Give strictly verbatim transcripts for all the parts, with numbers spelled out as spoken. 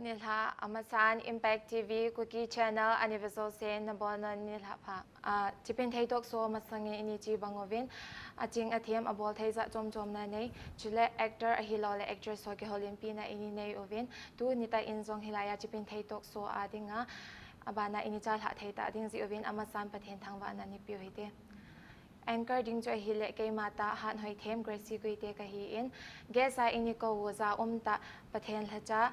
Nilhah, amasan Impact T V Kuki Channel a nei ve jouse nabonun nilhah pha. Ah, Chipinthei Talk Show masangin ini chi bang uvin, aching athem abol thei jat chom chom nanei, chule actor ahilouleh actress ho kihoulimpina ini nei uvin, tuni tah in jong hilaiya Chipinthei Talk Show a dinga, abana ini chalhah thei ta ding jeh uvin amasan Pathen thangvahna nei peh u hite. Anchor ding chu ahileh keima tah Hathoithem Gracie Guite kahin, guest a ini kou u ja um tah Pathen lhacha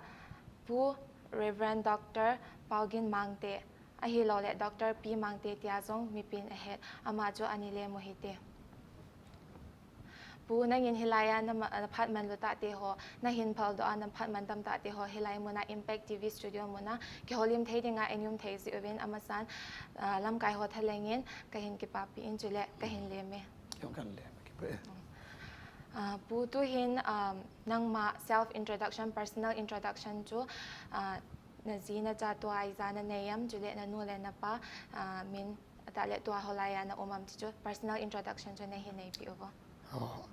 Pu Reverend Doctor Paogin Mangte, ahilouleh Doctor Pi Mangte tia jong mipin ahet, ama chu anei lem u hite. Pu, nangin hilaiya na ma-, na phat man lou tah te ho, nahin phaldoh a na phat man tam tah te ho, hilai muna Impact T V studio muna kihoulim thei dinga nei um thei jeh uvin amasan, ah, lamkai ho thalheng in kahin kipapi in chule kahin lem e. Jong kan lem, kipah e. Ah, Pu, tuhin, um, nangma self introduction, personal introduction chu, ah, naji nacha tua ijat nanei am, chule nanu le napa, ah, min, atah le tua holaiya na um am ti chu personal introduction chu neihin neipeh uvo. Oh.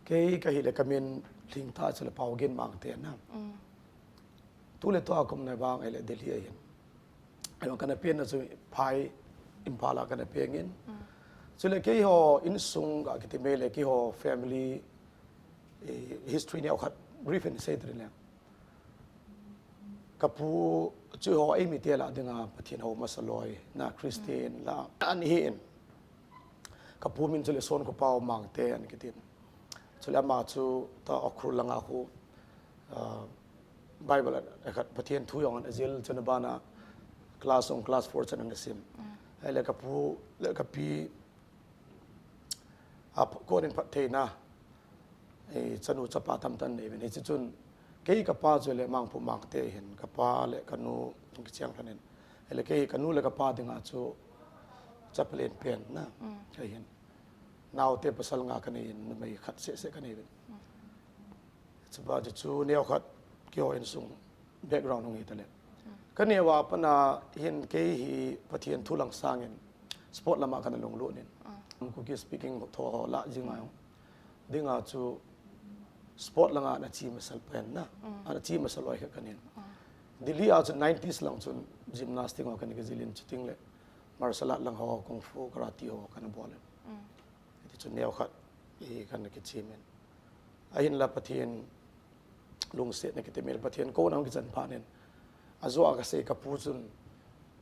Kei kahileh kamin Lhingtha chule Paogin Mangte na. Mm. Tule tua kum na vang ahileh Delhi ahin. Ahivang kana penna chu phai Imphal a kana pengin. Mm. Chule keiho insung a kiti mai le keiho family, eh, history neokhat brief in sei trin le. Kapu chu ho eimi te lah dinga Pathen hou masa loi na Christian lah ana hin. Kapu min chule Sonkhopaomangte ana kitin. Chule ama chu ta Ukhrul langa khu, ah, Bible a khat Pathen thu jong ana jil chun abana class one, class four chan ana sim. Mm. Ahileh kapu le kapi a ph-, konin phattheina, eh, chanu chapa tamtah nei uvin. Hiche chun, kei kapa chule Mangphu Mangte hin, kapa le kanu kicheng lhonin. Ahileh kei kanu le kapa dinga chu chaplain pen na, mm, kahin. Naote pasal nga kanei in, numei khat seh seh kanei uvin. Mm. Chuba chu chu neokhat keiho insung background hung hi tale. Mm. Kaneo a pat a hin kei hi Pathen thu lang sangin sport lama kana lunglut in. Mm. Kuki speaking tho ho lah jing a jong. Dinga chu sport langa ana chi masa pen na. Mm. Ana chi masa loi khat kahin. Mm. Delhi a chu nineties lang chun gymnastic ho kana kijil in, chuting le martial art lang ho, kung fu, karate ho kana bol in. Mm. Hiti chun neokhat hi kana kichim in. Ahinla Pathen lungsetna kiti mai le Pathen kouna hung kichan phat in. Ajo a kasei kapu chun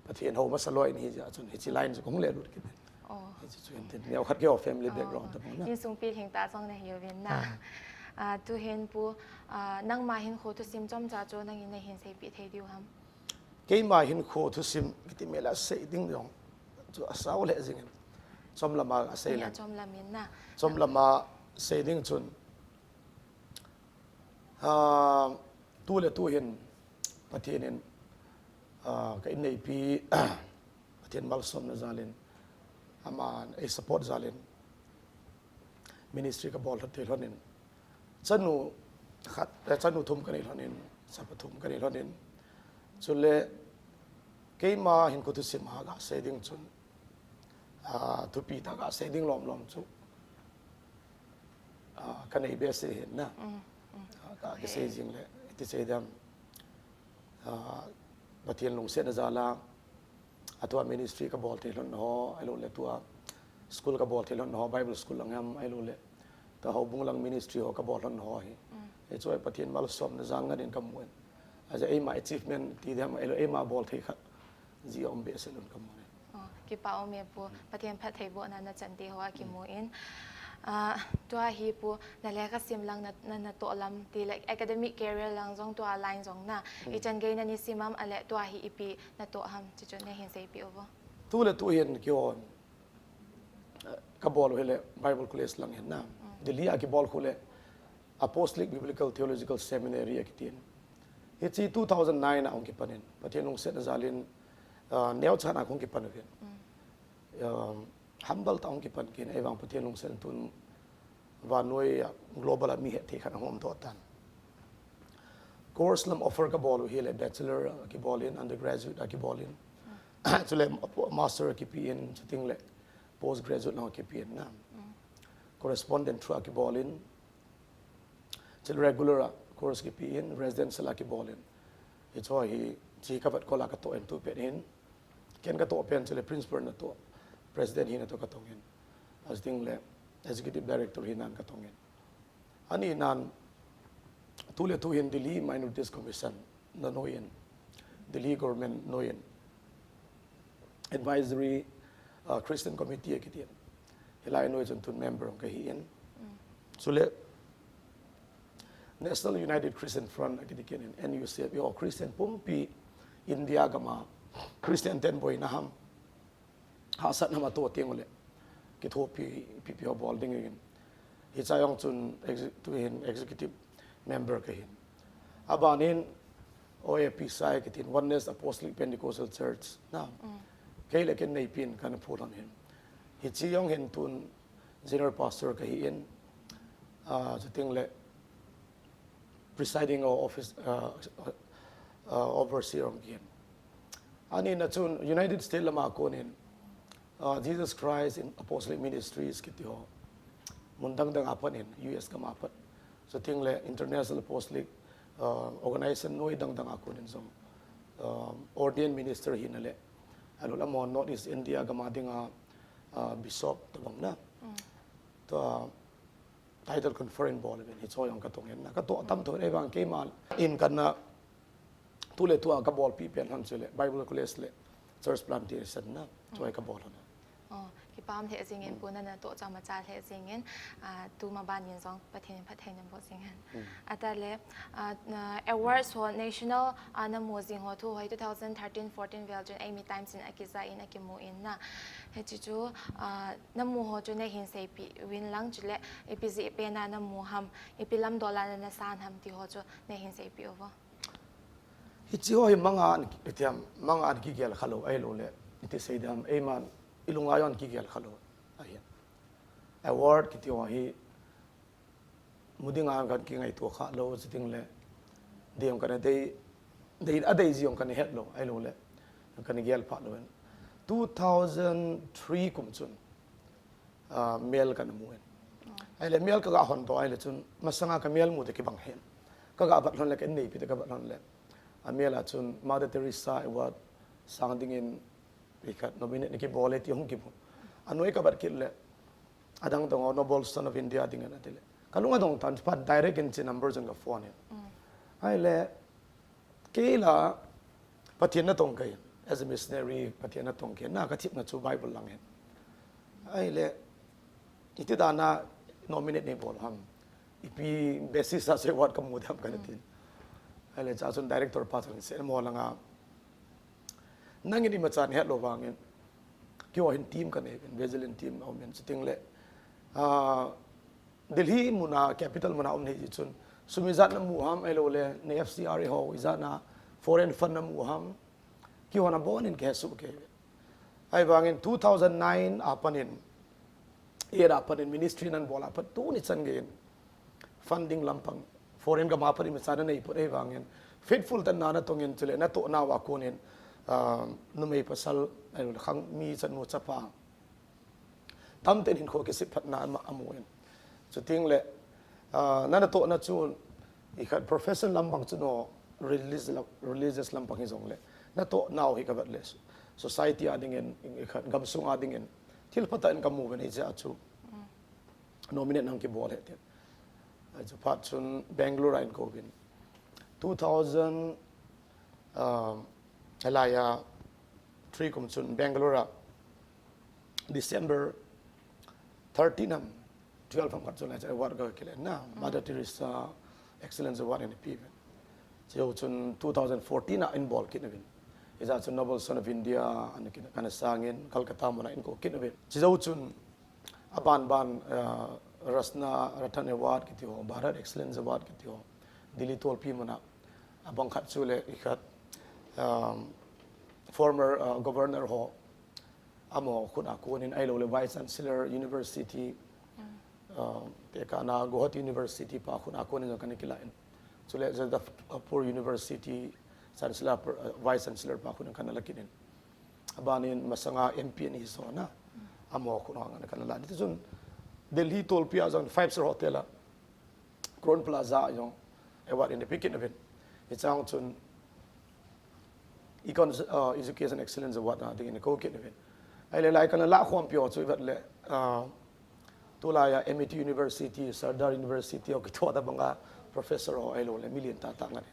Pathen hou masa loi ahi jeh chun hiche line chu kahung le lut kit in. Oh. Hiche chu hin tin. Neokhat keiho family, oh, background, oh, tabang na. Insung pi Lhingtha jong nahi uvin na. Ah. Ah, tuhin Pu, ah, nangma hinkho thusim chomcha chu nangin neihin seipeh thei diu ham? Keima hinkho thusim kiti mai le sei ding jong chu asao lheh jingin. Chomlama asei le. Chomlam in na. Chomlama sei ding chun, ah, tule tuhin Pathen in, ah, ka inneipi Pathen malsomna jal in, aman ei support jal in, ministry kabol lhon thei lhon in, chanu khat, eh, chanu thum kanei lhon in, chapa thum kanei lhon in. Chule keima hinkho thusim a kasei ding chun, ah, thupi tah a kasei ding lom lom chu, ah, kanei behseh hin na. Mm, mm. Ah, ka, okay, kisei jing le, iti sei dem. Ah, Pathen lungsetna jal a, atua ministry kabol thei lhon ho, ahilouleh tua school kabol thei lhon ho, Bible school lang ham, ahilouleh tua houbung lang ministry ho kabol lhon ho hi. Mm. Hichu Pathen malsomna jal ngen in kamu in. Ajeh eima achievement ti dem, ahilou eima bol thei khat ji a um behseh lou in kamu in. Oh, kipa um e Pu, Pathen phattheibohna nachan te ho akimu in. Ah, tua hi Pu, nalekha sim lang na, na, natoh lam ti le academic career lang jong tua line jong na. Hmm. Ichan gei nanei sim am ahileh tua hi ipi natoh ham ti chu neihin seipeh uvo. Tule tuhin keiho, eh, kabol u hile Bible College lang hin na. Hmm. Delhi a kibol khu le Apostolic Biblical Theological Seminary akitin. Hiche two thousand nine a hung kipan in, Pathen lungsetna jal in, ah, neocha a hung kipan uvin. Mm. Um, humble tah a hung kipan kit in, ahivang Pathen lungsetna tun vannoi a global a mi hetthei khat ahung um doh tan. Course lam offer kabol u hile, bachelor akibol in, undergraduate akibol in. Mm. Chule master akipe in, chuting le postgraduate lang akipe in na. Mm. Correspondent through akibol in, Chule regular a course kipe in, residential a kibol in. Hicho hi, chi ka vat kol a ka toh in tu pen hin. Ken ka toh pen chule principal na toh, president hina toh ka tong in. Achuting le executive director hina ka tong in. Ani nan tu le tu hin Delhi Minorities Commission na noi in. Delhi government noi in. Advisory uh, Christian Committee a kiti in. Hilai noi chun tun member ka hi in. Chule National United Christian Front a kiti kin in N U C F, yo Christian pumpi India gam a Christian ten boina ham, hahsatna ham a toh teng ule kithopi, pipi ho bol ding in. Hicha jong chun exec-, tu hin executive member ka hin. Aban in O A P C I kiti in Oneness Apostolic Pentecostal Church na. Kei le ken nei pin kana phu lon hin. Hichi jong hin tun general pastor ka hi in. Ah, chuting le presiding o-, office, uh, uh, overseer ong kihen. Ani na chun United States lama konin, uh, Jesus Christ in Apostolic Ministries kiti ho. Mun dang dang a pat in, U S gam a pat. Chuting le International Apostolic, uh, Organization noi dang dang a konin jong, um, ordained minister hina le. Alou le amaho North East India gam a dinga, uh, bishop tabang na. Tua, title confer in bol uvin, hicho jong ka tong in, na ka toh tam tho, ahivang keima in kana tu le tu a ka bolpi pen lhon chu le Bible College le church plantation na, chu a ka bol lhon. Oh, kipa um lheh jing in, Pu, nana toh chamacha lheh jing in, ah, tuma ban in jong Pathen in phatthei naboh jing in. Atah le, ah, na awards ho national, ah, namu jing ho thu ho hi two thousand thirteen fourteen vel chun Eimi Times in akija in akimu in na. Hiche chu, ah, namu ho chu neihin seipeh uvin lang chule, ipi jeh pen a namu ham, ipi lamdol a nana san ham ti ho chu neihin seipeh uvo. Hiche ho hi manga an, iti ham, manga an kigel kha lou, ahilou le, iti sei ding ham, eiman, ilunga jong kigel kha lou, ahi. Award kiti ho hi, mu ding a kan kingaito kha lou, chuting le, dei jong kana dei, dei, adei ji jong kana het lou, ahilou le, kana gel pha lou. Two thousand three kum chun, ah, mel kana mu in. Ahile mel ka ga hon to ahile chun, masanga ka mel mu te kibang hen. Ka ga vat lhon le, ka inneipi te ka vat lhon le. A mel a chun Mother Teresa Award sang dingin, ikhat nominate na kibol e ti hung kimu. Anoi ka vat kit le, adang dang ho Noble Son of India dingin ati le. Ka lung adong tan, phat direct in hiche number chun ka phone in. Ahile, kei la, Pathen natong kahin, as a missionary, Pathen natong kahin, na ka themna chu Bible lang hin. Ahile, iti dan a nominate nei bol ham. Ipi basis a chu award ka mu ding ham kana tin. Ahile, cha chun director pa chun se mo langa. Nangin imacha nahet lou vangin. Keiho hin team ka nei uvin, Vigilant team a um in, chuting le. Ah, Delhi muna, capital muna um nei ji chun. Sum ijat namu ham, ahilou le, na F C R A ho, ijat na foreign fund namu ham. Keiho nabon in kahe soh kei. Ahivangin two thousand nine a pat in, eight a pat in ministry nan bol a pat tuni chan gei in. Funding lampang, foreign gam a pat in imacha nanei put ahivangin. Faithful tan na natong in chule, natoh nau a kon in, ah, numei pasal, ahilou le khang mi chanu chapa. Tamtah in hinkho kisih phatna ama amu in. Chuting le, ah, na natohna chu, ikhat profession lampang chu no, religious lam-, religious lampang hi jong le. Natoh nau hi ka vet le. Society a dingin, ikhat gamsung a dingin. Thil phatah in ka mu uvin hiche a chu. Nominate nang kibol he tin. Achu phat chun Bangalore a in kou vin. Two thousand, ah, alai a three kum chun Bangalore a December thirteen ham, twelve ham khat chun lai award ka kile na, Mother Teresa Excellence Award in pi ven. Cheu chun two thousand fourteen a in bol kit na vin. Ija chun Noble Son of India an kin kana sangin Calcutta muna in kou kit na vin. Cheu chun aban ban, uh, Rasna Ratan Award kiti ho, Bharat Excellence Award kiti ho, Delhi tolpi muna. Abang khat chu le ikhat, um, former, uh, governor ho, amaho khut a kon in ahilou le Vice Chancellor University, uh, tekahna Gauhati University pa khut a kon in jong kana kila in. Chule Jadavpur University Chancellor, uh, Vice Chancellor pa khut in kana la kit in. Aban in masanga M P in hi so na. Amaho khut a kana la. Hiti chun Delhi tolpi a jong five star hotel a Crowne Plaza a jong award in pe kit na vin. Hichang chun Econ, uh, Education Excellence Award na dingin kou kit uvin. Ahile lai kana la khompi ho chu ivet le, uh, tulai a M I T University, Sardar University ho kitoh tabanga professor ho ahilou le mi lentah tah ngen.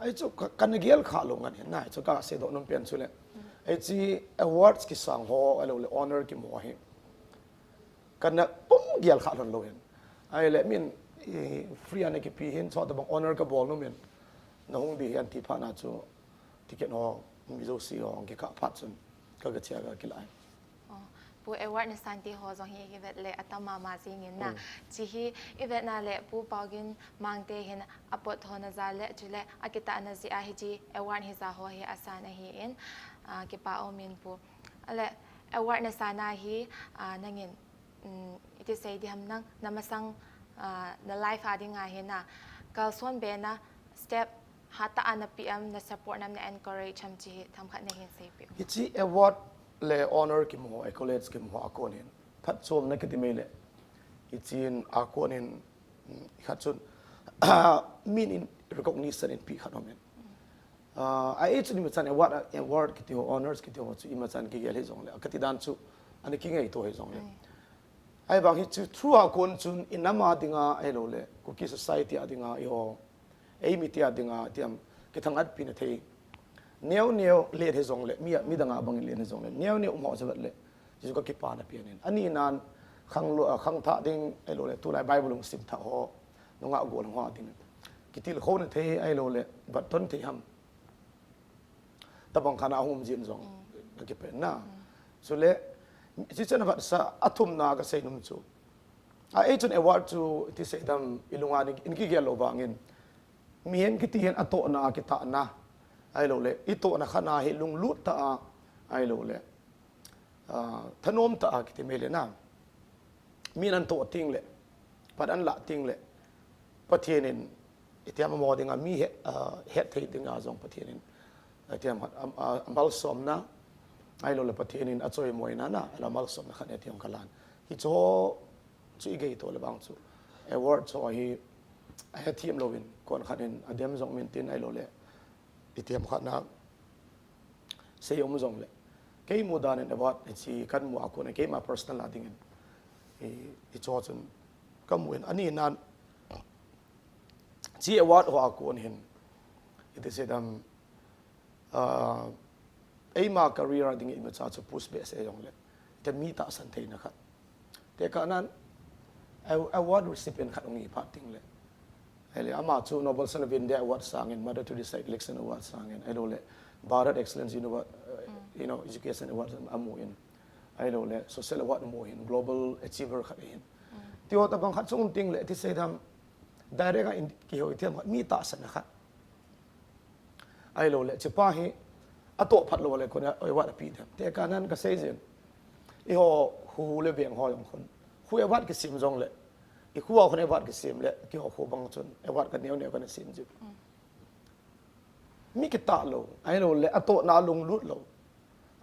Ahi chu ka, kana gel kha lou ngen na, ahi chu kasei doh nom pen chu le. Ahi chu awards kisang ho ahilou le honor kimu hi. Kana pum gel kha lhon lou hin. Ahile min, eh, free a nakipe hin, chutabang honor kabol nom in. Nahung ding ahi ati phat na chu ticket ho, mi jouse ho, kikah phat chun. Ka, kache a kakila ahi. Oh, Pu, award nasan te ho jong hi ivet le atam mama jing in na. Hmm. Hiche hi ivet na le Pu Paogin Mangte hin apot hona jal le, chule akitahna jeh a hiche award hija ho hi asan ahin, ah, kipa um in Pu. Ahile award nasan a hi, ah, nangin, um, iti sei diham nang, namasang, ah, na life a dinga hi na, kalson be na step hatah a napeh am, na support nam, na encourage am, hiche hi themkhat nahin seipeh u. Hiche award le honor kimu ho, accolades kimu ho a kon hin phatchomna kiti mai le, hiche a kon hin, um, khat chun, min in recognition in pe khat um in. Ah, ahi chun imachan award, award kiti ho, honors kiti ho chu imachan kigel hijong le, kati dan chu, ana kingaito hijong le. Ai. Ahivang hichu through a kon chun inam a dinga ahilou le, Kuki society a dinga eiho, eimi te a dinga tiam, kithangatpi na thei. Neo neo len hijong le, mi, midang a bang in len hijong le, neo neo um ho chu vet le, hichu kakipana pen in. Ani nan, khang lo, ah, khangthah ding, ahilou le, tulai Bible hung sim thah ho, nungah gol ho a ding. Kitilkhouna thei, ahilou le, vatton thei ham. Tabang khat a hung um jin jong, mm, akipen na. Mm. Chule, hiche chan a vetsah, athumna kasei nom chu. Ahi chun award chu, iti sei dam, ilunga in, in kigel lou vangin. Mihem kiti hin atohna, akitahna. Ahilou le, itohna khat a hi lunglut tah a, ahilou le. Ah, thanom tah a kiti mai le na. Min an toh teng le, pan an lah teng le, Pathen in, iti ham amaho dinga mi he, ah, hetthei dinga jong Pathen in, iti ham, am, ah, amalsomna, ahilou le Pathen in achoimoina na, ahilou amalsomna khat iti ham kalan. Hichu, chu igei to le vang chu. Award chu hi, ahethem louvin, kon khat in, adem jong min tin ahilou le, iti ham khat na, sei um jong le. Kei mu dan in award, hiche kamu a kon, keima personal a dingin. I, hichu chun, kamu in, ani nan, hiche award ho a kon hin. Iti sei dam, ah, eima career a ding imacha chu push behseh jong le. Iti mi tahsan theina khat. Tekah nan, a-, award recipient khat hung hi phat teng le. Ahile, ama chu Noble Son of India Award sangin, Mother Teresa Election Award sangin, ahilou le, Bharat Excellence Univer-, uh, mm, you know, Education Award amu in, ahilou le, Social Award amu in, Global Achiever khat ahin. Mm. Tiho tabang khat chung teng le, iti sei dam, direct a in, kihou iti ham, mi tahsan na khat. Ahilou le, hichepa hi, atoh phat lou le, kona award ape dem. Tekah nan kasei jin. Eiho, khu le veng ho jong khun. Khu award kisem jong le. Eiho khu a khun award kisem le, keiho khu bang chun. Award kaneo neo kana sem jin. Mm. Mi kitah lou. Ahilou le, atohna lunglut lou.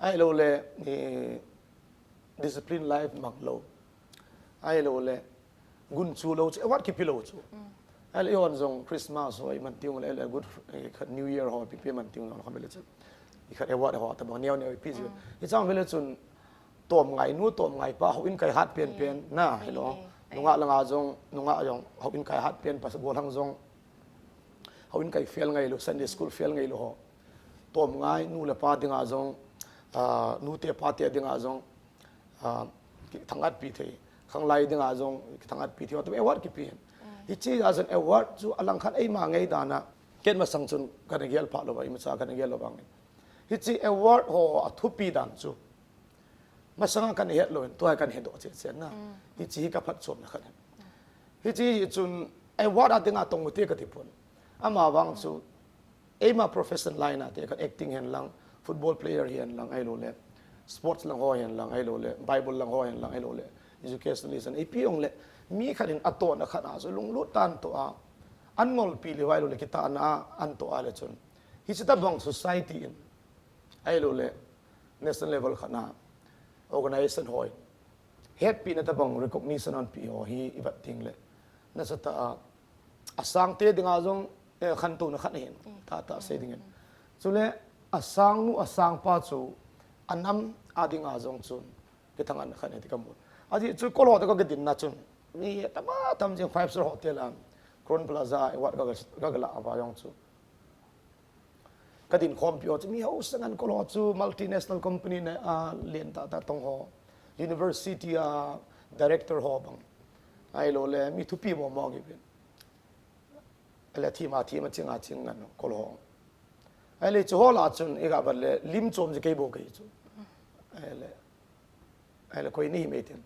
Ahilou le, eh, discipline life mang lou. Ahilou le, gunchu lou chu, award kipe lou chu. Mm. Ahile eihon jong Christmas ho iman teng le, ahile good, eh, khat New Year ho ipi ipi iman teng jong le khat vele chun. Ikhat award ho tabang neo neo ipe chu. Mm. Hichang vele chun tomngai nu, tomngai pa, houin kai hat pen pen, mm, na, hello. Eh, eh. Nungah langa jong, nungah jong, houin kai hat pen, pasal gollhang jong. Houin kai fail ngailou, Sunday school fail ngailou ho. Tomngai, nu le pa dinga jong, ah, nu te pa te dinga jong, ah, kithangatpi thei. Khanglai dinga jong, kithangatpi thei. Atum award kipe hin. Mm. Hiche a jong award chu alangkhat eima ngei dan a. Ken masang chun kana gel pha lou va, imacha kana gel lou vangin. Hiche award ho athupi dan chu. Masanga kana het lou in, tua hi kana hedoh cheh cheh na. Mm. Hiche hi kaphatchomna khat ahi. Hiche hi chun, award a dinga tong u te kati pon. Amavang chu, eima profession line a te khat acting hen lang, football player hen lang, ahilou le, sports lang ho hen lang, ahilou le, Bible lang ho hen lang, ahilou le, educationalist hen, ipi jong le, mi khat in atohna khat a chu lunglut tah in atoh a, an ngolpi le, ahilou le, kitahna a, an toh a le chun. Hiche tabang society in, ahilou le, national level khat na organization hoi. Hetpina tabang recognition anpe ho hi ivet teng le. Nasatah a, asang te dinga jong, eh, khantouna khat ahin. Mm. Tahtah sei dingin. Mm. Chule, Asangnu asangpa chu anam a dinga jong chun kithang an khat ati kamu. Ajeh chu kol ho toh kagin na chun mi tama tam jing five star hotel a Crowne Plaza a award ka, ka, ka la ava jong chu. Kadin khompi ho chu mi ho sangan kol ho chu multinational company na a len tah tah tong ho, university a director ho bang. Ahilou le mi thupi mo mo ngi bin. Ale thima thima chinga ching ngan kol ho. Ale chu ho la chun iga bat le lim chom ji kei bo kei chu. Ale, ale koi ni mei tin.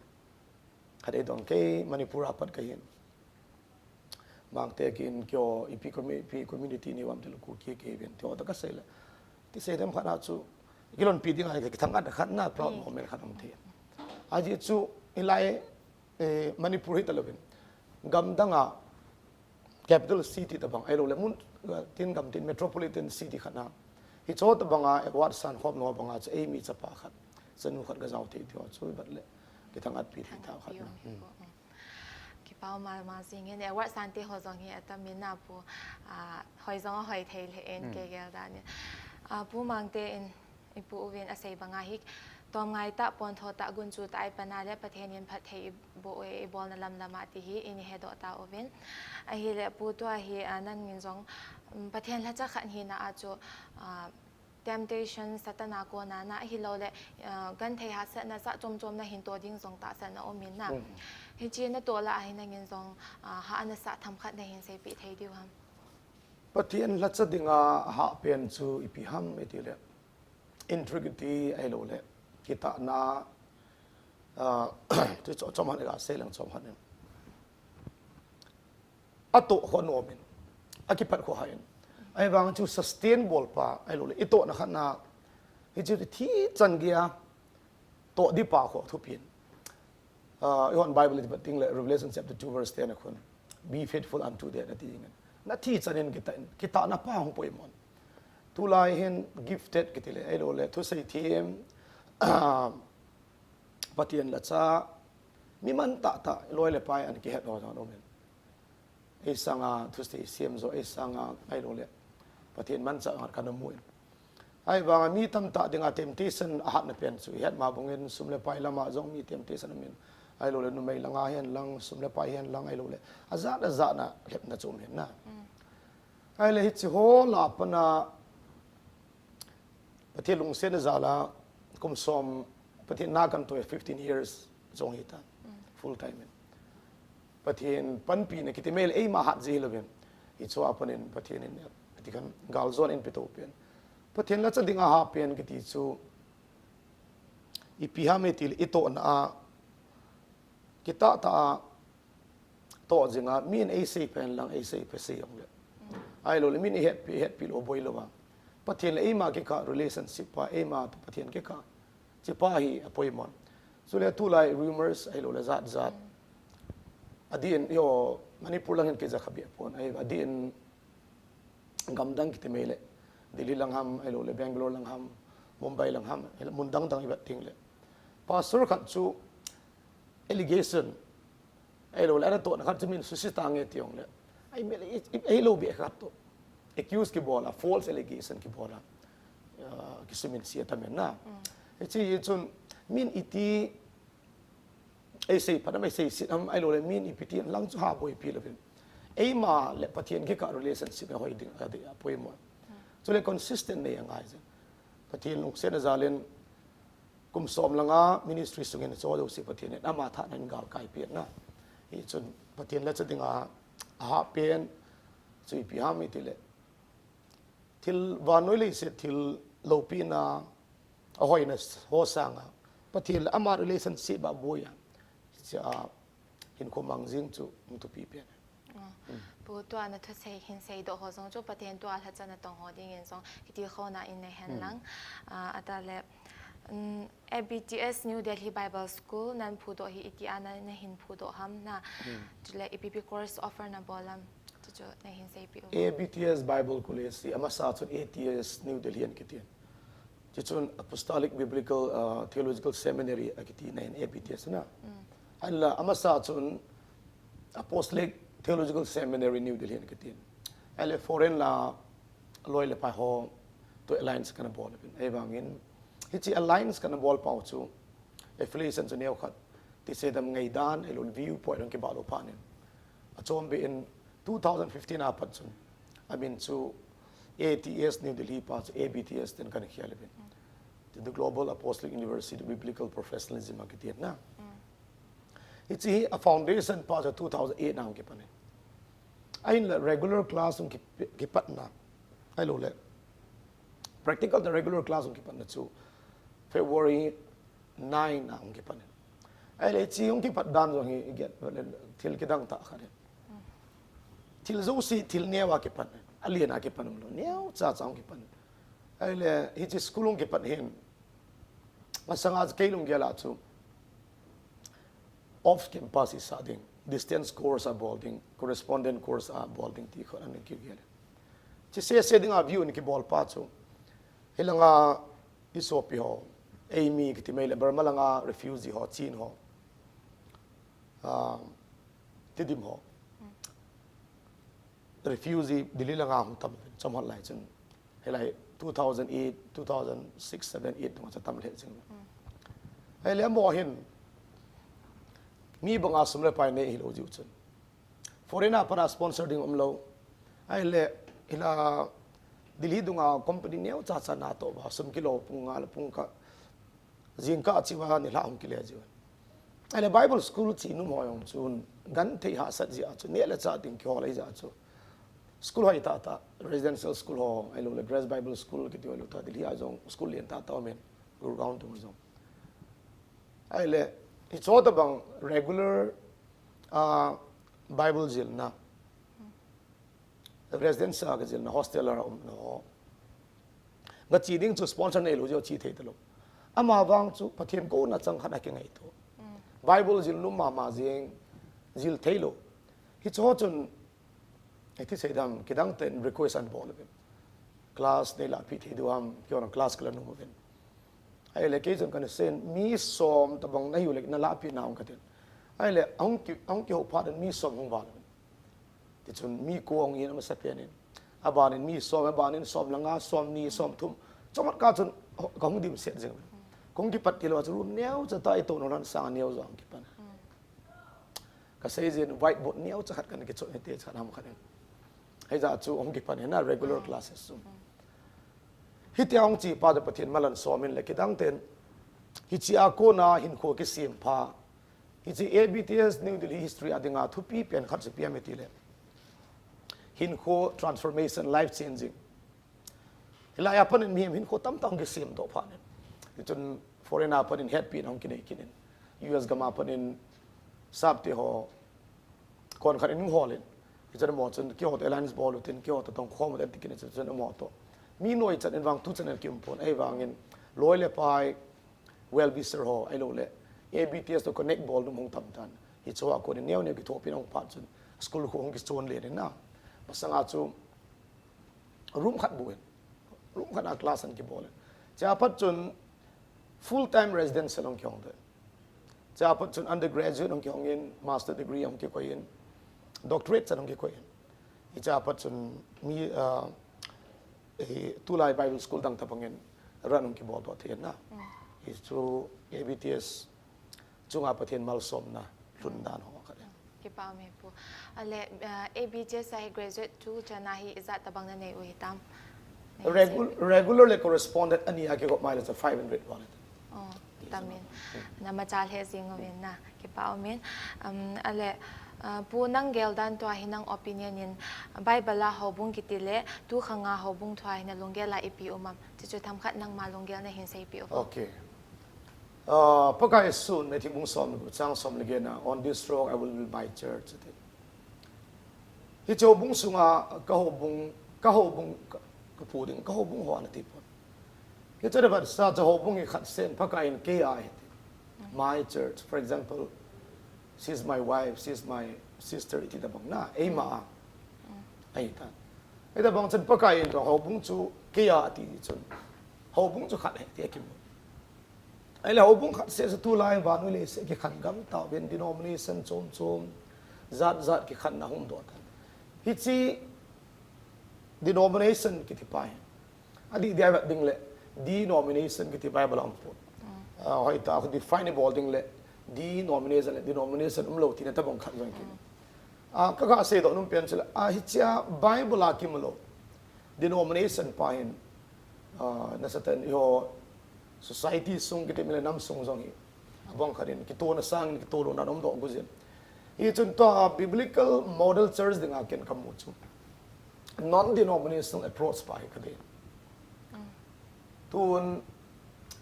Khat ei dong kei Manipur a pat kahin. Mangte kin kyo ipi commu-, ipi community ni vam til ku ki ke vin tio ta ka sei le. Ti sei dem khat na chu. Kilon pi ding a kithang at khat na proud moment khat um the. Ajeh chu ilai, eh, Manipur hi ta lovin. Gamdang a capital city ta bang, ahilou le mun, eh, tin gam tin metropolitan city khat na. Hicho ta bang a award san khom no bang a chu ei mi chapa khat. Chanu khat ka jao thei thei chu bat le. Kithang at pi thei ta khat na. Hmm. Kipa ma ma jing in award san te ho jong hi atam in na pu, ah, hoi jong hoi thei le en ke gel da ni. Ah, Pu Mangte in, i Pu Uvin asei banga hi, tom ngai ta, pon tho ta, gun chu ta, ai pana le Pathen in phat thei i bo, i bolna lam lam a ti hi, in he do ta Uvin. Ahile Pu tua hi, ah, nangin jong, um, Pathen lhacha khat hi na a chu, ah, temptation, Satan a kona na, ahilou le, ah, genthei hahsatna sa chom chom na hin to ding jong tahsan na um in na. Hichi na to la ahi nangin jong, ah, ha na sa tham khat na hin sei pi thei diu ham. Pathen lhacha dinga hah pen chu ipi ham iti le. Integrity ahilou le. Kitahna, ah, chu chom chom han ila sei lang chom han in. Atoh ho nom in. Akipat ho ha in. Ahivang chu sustain bol pa ahilou le. Itoh na khat na. Hichu thi chan gei a. Toh di pa ho thupi in. Ah, i hon Bible i bat ding le Revelation chapter two verse ten a khun. Be faithful unto death, ati ding in. Na thi chan in kitah in, kitahna pa hung poimo in. Tulai hin gifted kiti le, ahilou le, thusei thiem, ah, Pathen lhacha, mi man tah tah, loi le pai an kihet ho jong um in. Ei sanga thusei siam jo, ei sanga ahilou le. Pathen manchah ngat kana mu in. Ahivanga mi tamtah dinga temptation ahatna pen chu. Ihet ma bangin sum le pai lama jong mi temptation um in. Ahilou le numei langa hen lang, sum le pai hen lang ahilou le. Ajat ajat na lepna chu um hen na. Ahile hichi ho la pana Pathen lungsetna jal a kum som Pathen na kan toh fifteen years jong hita. Full time in. Pathen panpina kiti mel eima hat ji hilouvin. Hiche a panin Pathen in, ati khan gal jon in pe to pen. Pathen lhacha dinga ha pen kiti chu ipi ham iti le itohna a, kitah tah a, toh jinga, min eisei pen lang, eisei pe sei jong le. Ahilou le, min eihetpi, eihetpi lou boi lou va. Pathen le eima kikah relationship pa, eima toh Pathen kikah. Hiche pa hi apoimo. Chule tulai rumors ahilou le jat jat. Adin, yo, Manipur lang hin kija kha beh pon. Ahi, adin gamdang kiti mei le. Delhi lang ham, ahilou le Bangalore lang ham, Mumbai lang ham, ahilou mun dang dang i vet ding le. Pastor khat chu allegation. Ahilou le, ana tohna khat chu min susi tange ti jong le. Ai, mel, i, i, ahilou beh khat toh. Accuse kibol a, false allegation kibol a. Ah, kisuminse a tamen na. Hiche hi chun, min iti eisei phat am, eisei set am, ahilou le min ipi ti lang chu ha boipi louvin. Eima le Pathen kikah relationship ahoi ding, adei apoimo. Chule consistent nei angai jin. Pathen lungsetna jal in, kum som langa ministry sungin cho jouse Pathen in ama thahna in galkai pen na. Hichun Pathen lhacha dinga aha pen chu ipi ham iti le. Thil vannoi leiset thil loupina ahoina ho sanga Pathen le ama relationship a boi a. Hiche a hinkho mang jing chu hung thupi pen. Ah, Pu tua na thusei hin seidoh ho jong chu Pathen tua lhacha natong ho dingin jong kiti khona in nei hen lang. Ah, atale, um, A B T S New Delhi Bible School nan phudoh hi iti a na, na hin phudoh ham na. Chule ipi pi course offer na bol am. Chuchu na hin seipi u. A B T S Bible College hi amasa chun A T S New Delhi an kiti. Chuchun Apostolic Biblical, uh, Theological Seminary akiti na hin A B T S na. Ahinla amasa chun Apostolic Theological Seminary New Delhi an kiti. Ahile foreign la loi le pai ho to alliance kana bol uvin. Ahivangin, hiche alliance kana bol pau chu, affiliation chu neo khat, ti se dam ngaidan, ahilou le viewpoint hung kibah lou phat in. Achom be in two thousand fifteen a pat chun, amin chu A T S New Delhi pa chu A B T S tin kana khel uvin. Ti the Global Apostolic University Biblical Professionalism a kiti na. Hiche hi a foundation pa chu two thousand eight na hung kipan in. Ahin le regular class hung ki-, kipatna. Ahilou le. Practical the regular class hung kipatna chu February nine na hung kipan in. Ahile hiche hung kipat dan jong hi i get, thil kidang tah khat in. Thil jouse, thil neo a kipan in. Alen a kipan umlou. Neo cha cha hung kipan in. Ahile hiche school hung kipat hin. Masanga kei lunggel a chu. Off campus i sa ding, distance course a bol ding, correspondent course a bol ding ti khat ana kigel. Hiche sese ding a view in kibol pa chu. Hilanga i sopi ho, eimi kiti mai le Burma langa refugee ho, Chin ho. Ah, Tedim ho. Refugee Delhi langa hung tam uvin, chomkhat lai chun. Hilai two thousand eight, two thousand six, seven, eight dunga chu tam lheh jing. Ahile amaho hin, mi banga sum le pai nei hilou jiu chun. Foreign a pat a sponsor ding umlou. Ahile, hila Delhi dunga company neo cha cha na toh uva, sum kilo pung nga le pung khat. Jingkah a cheh uva nilhah hung kile jiu. Ahile Bible school che nom ho jong chun genthei hahsat jeh a chu neh le chah ding kihol ahi jeh a chu. School hoi tah tah, residential school ho, ahilou le Grace Bible School kiti ho, ahilou tah Delhi a jong school len tah tah umin, Gurgaon tung jong. Ahile, hiche tobang regular, ah, Bible jilna. Residence a kijilna, hostel a umna ho. Gache ding chu sponsor neilou jeh a che thei talou. Amavang chu Pathen kouna chang khat a kingaito. Bible jil nom mama jeng, jil theilou. Hiche ho chun, iti sei dam, kidang tah in request ana bol uvin. Class nei lahpeh thei diu ham, keiho class kala nom uvin. Ahile kei chun kana seiyin, mi som tobang nahiu le, na lahpeh nau katin. Ahile, ahung ki, ahung kihou phat in mi som hung val uvin. Tichun mi ko hung in amasapen in. Aban in mi som, aban in som le nga, som ni, som thum. Chomkhat kah chun ho-, kahung dimset jing. Kahung kipat tilou a chu room neo cha tah a i tou nau lhan sang neo jong kipan. Kasei jin whiteboard neo cha khat kana kichoi hite cha khat ham khat in. Hijeh chun hung kipan in a regular classes chu. Hitia hung che pa chu Pathen malan som in le kidang tah in. Hiche a kona hinkho kisem pha. Hiche A B T S New Delhi history a dinga thupi pen khat chu ipi ham iti le. Hinkho transformation, life changing. Hilai a pat in mihem hinkho tamtah hung kisem doh phat in. Hichun foreign a pat in hetpina hung kinei kit in. U S gam a pat in sapte ho kon khat in hung hol in. Hichun amaho chun keiho toh alliance bol utin, keiho toh tongkhom utin ti kit in chun amaho toh. Mi noi chan in vang tu chan in kium pon, ahivangin loi le pai, well wisher ho, ahilou le A B T S toh connect bol nom hung tam tan. Hiche a kon in neo neo kithopina hung phat chun school khu hung kichon len in na. Masanga chu room khat bu in. Room khat a class ana kibol in. Chea pat chun full time residential hung kihong te. Chea pat chun undergraduate hung kihong in, master degree hung kikoi in, doctorate chan hung kikoi in. Hichea pat chun mi, ah, eh, tulai Bible school dang tobang in run hung kibol doh thei in na. Hichu A B T S chunga Pathen malsomna lhun dan ho khat e. Kipa um e pu. Ale, ah, A B T S a hi graduate tu chan a hi ijat tobang nanei u hitam? Regu-, regular le correspondent ani a kigop mai le cha five hundred val e. Oh, tamin. Namacha lheh jing uvin na. Kipa um in. Um, ale, ah, pu nang gel dan tua hi nang opinion in Bible a houbung kiti le tu khang a houbung tua hi na lunggel a ipi um am? Chuchu themkhat nangma lunggel nahin seipeh u. Okay. Ah, Pakai Jesun, Matthew bung som le gup chang som le get na, "On this rock I will build my church," ati. Hiche houbung sunga ka houbung, ka houbung, ka, ka pu ding, ka houbung ho ana ti pon. Hiche le vat sa cha houbung hi khat sen Pakai in kei a ahi ti. My church, for example, she's my wife, she's my sister, iti tobang na, eima a. Ahi tan. Ahi tobang chun Pakai in ka houbung chu kei a ati chun. Houbung chu khat ahi ti akimu. Ahile houbung khat seh seh tulai vannoi leiset kikhen gam tauvin denomination chom chom, jat jat kikhenna hung doh tan. Hiche denomination kiti pa hi. Adih dia vet ding le denomination kiti Bible a um pon. Ah, hoitah a khu define bol ding le denomination le denomination umlou tina tabang khat jong kit. Ah, ka ga seidoh nom pen chu le, ah, hichea Bible a kimu lou denomination pa hin, ah, nasatah in eiho society sung kiti mile nam sung jong hi abang khat in kitona sangin kitoh louna umdoh gu jin. Hichun tua biblical model church dinga ken kamu chu non-denominational approach pa hi kadei. Tun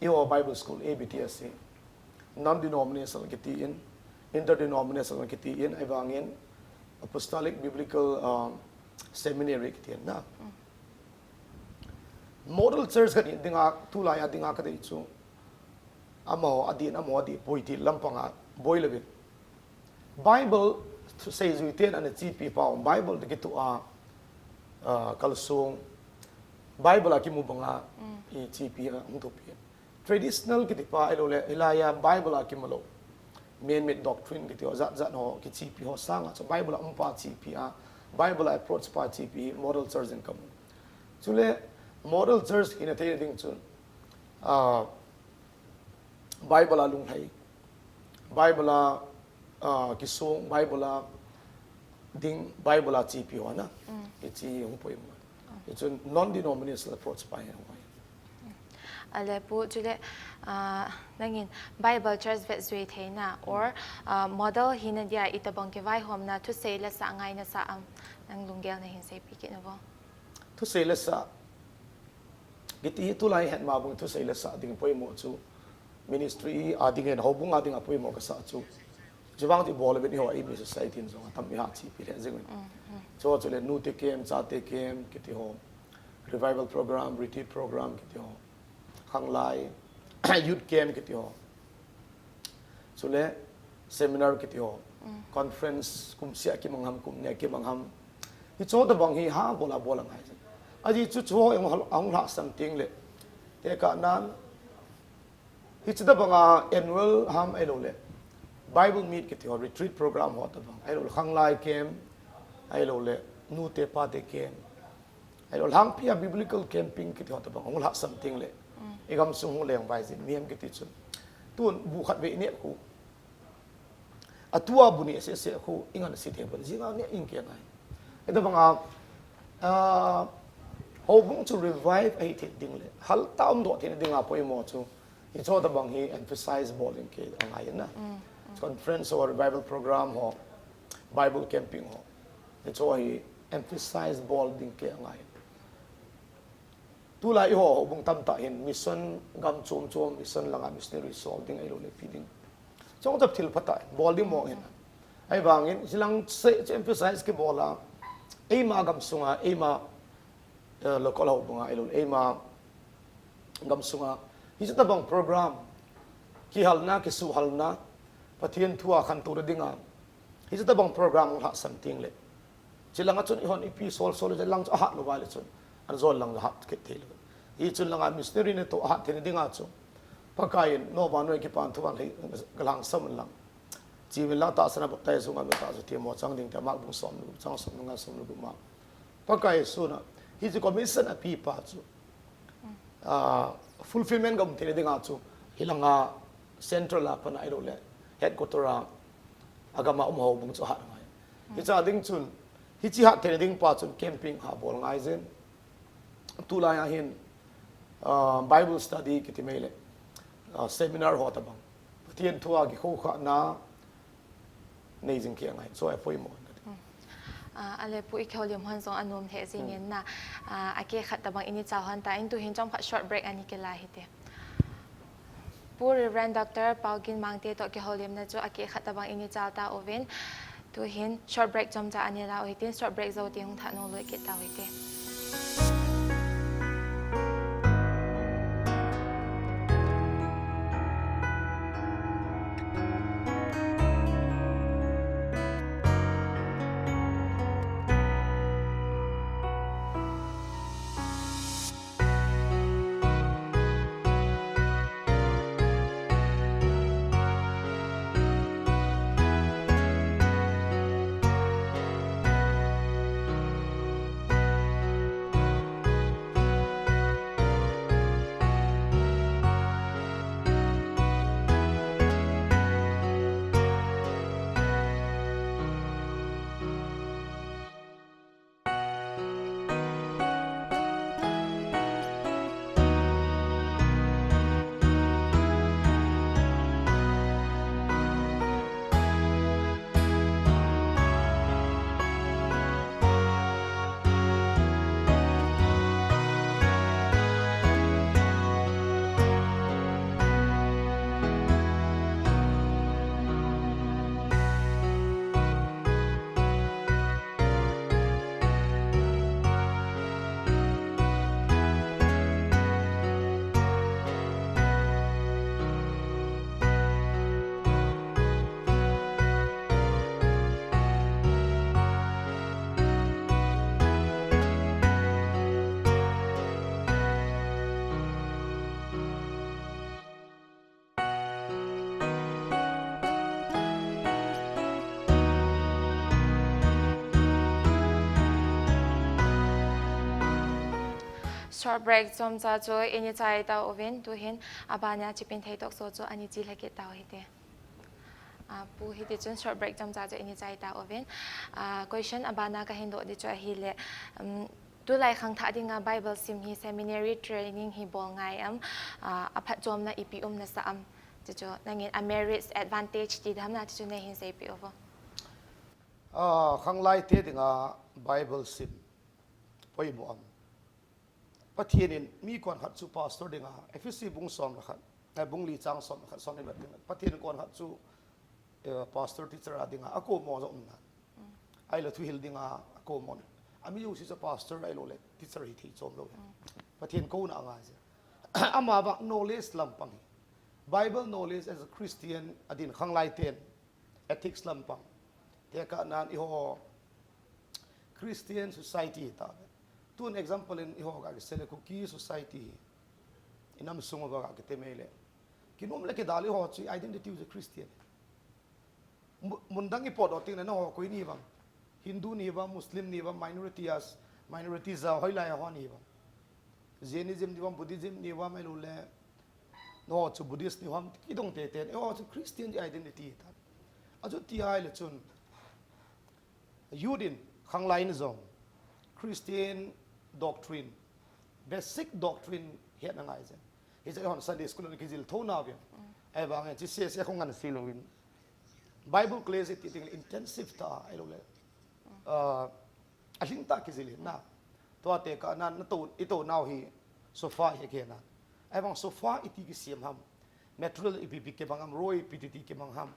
eiho Bible School, A B T S hi non-denominational kiti in, interdenominational kiti in, ahivangin Apostolic Biblical, um, Seminary kiti in na. Model church khat hi dinga, tulai a dinga kadei chu amaho adih in, amaho adih poi ti lampang a boi louvin. Bible thusei jui ten ana chepi pau, Bible te kitoh a, ah, kalsong, Bible a kimu banga i chepi a hung thupi. Traditional kiti pa ahilou le, hilai a Bible a kimu lou man-made doctrine kiti ho, jat jat ho kichepi ho sanga chu Bible a um pa chepi a, Bible a approach pa chepi model church in kamu. Chule model church hina thei ding chun, ah, Bible a lunglhai, Bible a, ah, kisong, Bible a ding, Bible a chepi ho na. Hiche hung poimo. Hichun non-denominational approach pa hi hung hoi. Ale pu, chule, ah, nangin Bible church vet jui theina or, ah, model hina dia itobang kivaihomna thusei le sah ngaina sa am, nang lunggel nahin seipi kit na vo. Thusei le sah kiti hi tulai het ma bang thusei le sah ding poimo chu ministry a dingin houbung a dinga poimo kasa chu. Chuvang chu bol vet eiho eimi society in jong atam iha chepi le jing. Chu chule nute camp, chate camp kiti ho, revival program, retreat program kiti ho, khanglai, youth camp kiti ho. Chule seminar kiti ho, conference kum sia kimang ham, kum nia kimang ham. Hicho tabang hi ha bola bola ngai. Ajeh chu chu ho ahung lhahsam ting le. Tekah nan, hiche tabanga annual ham ahilou le Bible meet kiti ho, retreat program ho tabang, ahilou le khanglai camp, ahilou le nute pate camp, ahilou lhangpi a biblical camping kiti ho tabang ahung lhahsam ting le, i gamsung hung leng bai jin mihem kiti chun. Tun bu khat vei neh khu, atua bu neh seh seh khu, i ngan sih thei pon, jing a neh ing kei ngai. Hitabanga, ah, houbung chu revive ahi thei ding le hal ta umdoh theina dinga poimo chu hicho tabang hi emphasize bol ding kei angai na. Conference ho, revival program ho, Bible camping ho, hicho hi emphasize bol ding kei angai. Tulai eiho houbung tamtah hin mission gam chom chom, mission langa missionary sol ding ahilou le pi ding. Chong chap thil phatah bol ding mong hin. Ahivangin hilang se chu emphasize kibol a, eima gamsunga, eima, eh, local houbunga ahilou le eima gamsunga hiche tabang program, kihalna, kisuhhalna, Pathen thu a khantou dinga hiche tabang program hung lhahsam ting le, chulanga chun eihon ipi sol sol le lang chu ahat lou vai le chun, an jol lang le hat kit thei lou. Hichun langa missionary natoh ahat theina dinga chu Pakai in novan noi kipan thuvan lhei galhang sam un lang, chimin lang tahsan a baptize sunga mi ta chu themmo chang ding te, Mark bung som le gup chang som le nga, som le gup ma. Pakai Jesun a hiche commission api pa chu, ah, fulfillment ga um theina dinga chu hilanga central a pat ahilou le headquarter a, agam a um houbung chu ahat ngai. Hiche a ding chun, hiche hat theina ding pa chun camping ha bol ngai jin. Tulai a hin, ah, Bible study kiti mai le, ah, seminar ho tabang, Pathen thu a kikhokhahna nei jing kei angai, chu apoimo. Ah, ale pu, i kihoulim hon jong anom lheh jingin na, ah, akeh khat tabang ini chal hon ta in, tuhin chomkhat short break ani kila hite. Pu Reverend Doctor Paugin Mangte toh kihoulimna chu akeh khat tabang ini chal tauvin, tuhin short break chomcha ani la u hitin, short break jou teng hung thah nung loi kit tau hite. Short break chomcha chu ini chai tauvin, tuhin abana Chipin Thei Talk Show chu ani chi lhakit tau hite. Ah, Pu, hiti chun short break chomcha chu ini chai tauvin. Ah, question abana kahin doh di chu ahile, um, tulai khangthah dinga Bible sim hi seminary training hi bol ngai am, ah, aphatchomna ipi um nasa am? Chuchu nangin a merits, advantage ti dam na chuchu neihin seipeh uvo. Ah, khanglai te dinga Bible sim poimo am? Pathen in mi konkhat chu pastor dinga, Ephesi bung som le khat, eh, bung li chang som le khat, som le khat dinga, Pathen in konkhat chu, eh, pastor teacher a dinga akomo jong umnan. Ahilou thuhil dinga akomo. Ami jouse chu pastor ahilou le teacher hithei chom lou. Pathen kouna angai je. Amavang knowledge lampang hi. Bible knowledge as a Christian adin khanglai ten ethics lampang. Tekahnan eiho Christian society ta. Tun example in eiho ga kisei le Kuki society hi. Inam sung uva ga kiti mai le. Kinom le kidal eiho chu identity u chu Christian. Mu-, mundang ipot doh teng le nangho koi nahivang. Hindu nahivang, Muslim nahivang, minority as, minority ja hoilai a ho nahivang. Jainism nahivang, Buddhism nahivang, ahilou le. Nangho chu Buddhist nahivang, kidong tete. Eiho chu Christian identity ta. Achuti ahile chun. Youth in, khanglai in jong, Christian doctrine, basic doctrine hetna ngai je. Hiche hon Sunday school in kijil thou na vin. Ahivangin, hiche sese khong ngan si louvin. Bible class iti ding le intensive ta, ahilou le. Ah, alhing ta kijil hin na. Tua tekahnan, na tou, itou nau hi sofa hi kena. Ahivang sofa iti kisem ham. Material ipi ipi kibang ham, roi ipi ipi kibang ham.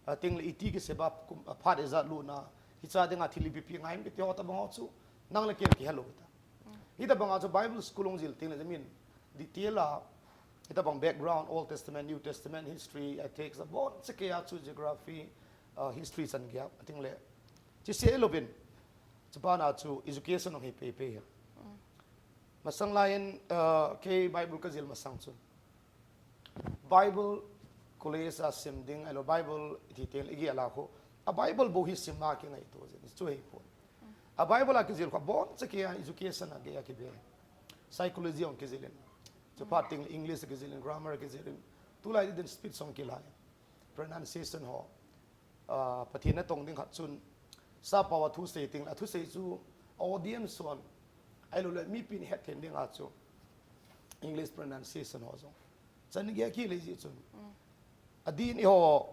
Ating le iti kisem a, kum, aphat ijat luna. Hicha dinga thil ipi ipi ngai ham kiti ho tabang ho chu. Nang le kei kihelou ta. Hitabang a chu Bible school hung jil teng le jamin. Detail a. Hitabang background, Old Testament, New Testament, history, ethics, abon chekei a chu geography, ah, history chan gei a, ating le. Chise louvin. Chubana chu education hung hi peipei hi. Masang laiyin, ah, kei Bible kajil masang chun. Bible college a sim ding, ahilou Bible iti teng le igel a khu. A Bible bou hi sim a kingaito jin, chu hipon. A Bible a kijil khu abon chekei a education a gei a kibe. Psychology hung kijil in. Chuphat teng le English kijil in, grammar kijil in. Tulai din speech hung kilai. Pronunciation ho. Ah, Pathen natong ding khat chun, sappao a thusei teng le, athusei chu audience hon, ahilou le mipin hetthei dinga chu, English pronunciation ho jong. Chan gei a kilei jeh chun. Adin eiho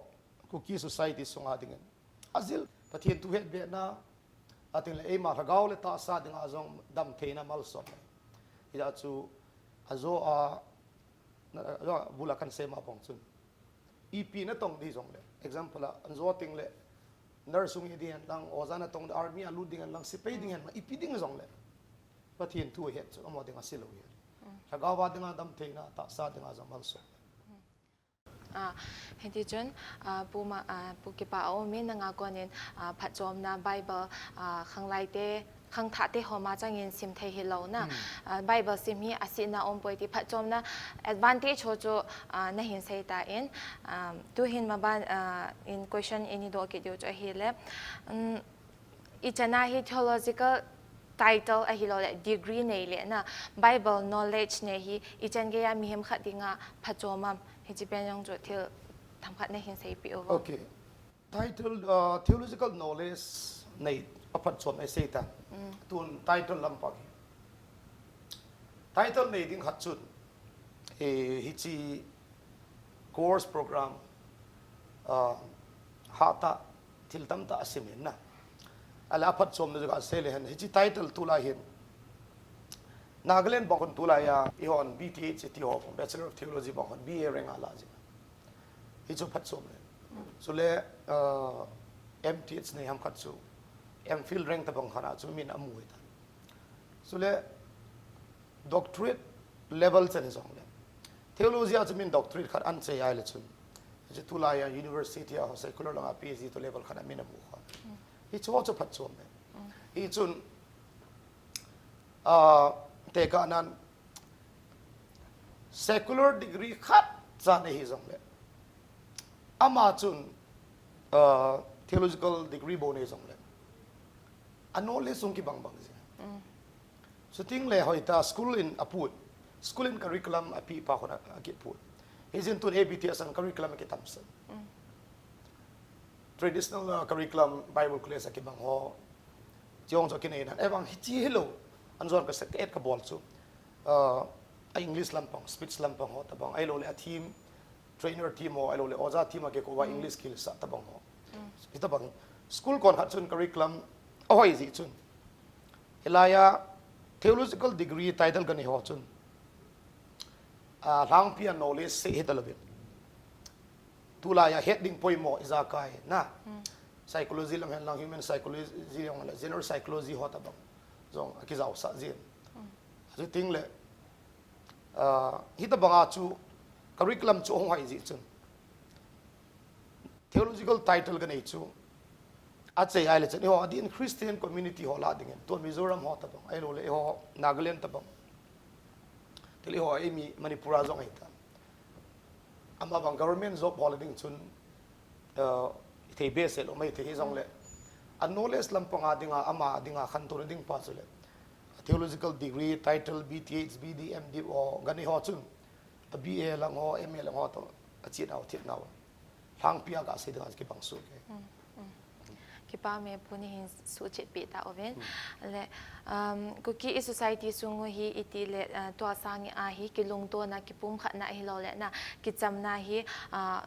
Kuki society sunga dingin. Ajil Pathen thu het bena, ating le eima lhagao le tahsa dinga jong damtheina malsomna. Hijeh chun, ajo a, na, ajo a bul a kan sei ma bang chun. Ipi natong ding jong le. Example a, anjo teng le, nurse hung hi ding hen lang, oja natong ding, army a lut ding hen lang, sepai ding hen lang, ipi ding jong le. Pathen thu het chu, amaho dinga silou hi. Lhagao a dinga damtheina, tahsa dinga jong malsomna. Ah, hiti chun, ah, Pu ma, ah, Pu kipa a um in nanga konin, ah, phatchomna Bible, ah, khanglai te, khangthah te ho ma changin sim thei hilou na. Ah, Bible sim hi asihna umpoi ti phatchomna advantage ho chu, ah, nahin sei tan, ah, tuhin maban, ah, in question ini doh kit diu chu ahile. Um, Ichan a hi theological title ahilou le degree nei le na Bible knowledge nei hi ichan gei a mihem khat dinga phatchom am, hiche pen jong chu thil themkhat nahin seipeh uvo. Okay. Title, uh, theological knowledge nei aphatchom nei sei tan. Tun title lam pang hi. Title nei ding khat chun, eh, hiche course program, ah, hatah thil tamtah asim in na. Ahile aphatchomna chu kasei le hen, hiche title tulai hin. Nagaland bang khun tulai a, eihon B T H iti ho, Bachelor of Theology bang khun B A rank ala jing. Hichu phatchom le. Chule, ah, M T H nei ham khat chu, M Phil rank tabang khat a chu min amu hita. Chule, doctorate level chan jong le. Theology a chu min doctorate khat anchai ahile chun. Hichu tulai a university a secular langa P H D toh level khat a min amu kha. Hichu ho chu phatchom le. Hichun, ah, tekahnan secular degree khat cha nei hijong le. Ama chun, ah, theological degree bou nei jong le. A knowledge jong kibang bang jing. Chuting le hoita school in aput. School in curriculum api pa khun a, akiput. Hijin tun A B T S an curriculum akitamsan. Traditional, uh, curriculum Bible college akibang ho. Chiong cho kinei nan. Evang hichi hilo. An zon ka sek et ka bol chu. Uh, a English lampang, speech lampang ho tabang. Ai lo le a team, trainer team ho, ai lo le oja team a ke ko wa English skill sa tabang ho. Hi tabang. School kon khat chun curriculum ahoi ji chun. Hilaiya theological degree title gani ho chun. A, hlangpia knowledge se hi talovin. Tulaiya het ding poimo ijakai na. Psychology lam hen lang, human psychology lam le general psychology ho tabang. Jong akijao sa jin. Chuting le, a, hi tabanga chu curriculum chu hung hai ji chun. Theological title ka nei chu. A chei ai le chun, eiho, adin Christian community ho la dingin. Tua Mizoram ho tabang. Ai lo le, eiho, Nagaland tabang. Til eiho, ei mi Manipur a jong ai ta. Ama bang government job ho la ding chun, uh, thei be se lo mai thei hi jong le. A knowledge lampang a dinga, ama dinga khantou ding pa chu le. Theological degree, title, B T H, B D, M D o, gani ho chun. A B A lang ho, M A lang ho to, a chin au, thit nau. Hlangpia ka sei dinga kibang su ke. Kipa me pu ni hin su chet pi ta oven. Le, um, Kuki i society sungu hi iti le, uh, tua sangi a hi kilungtona, kipumkhatna hi lo le na, kichamna hi, uh,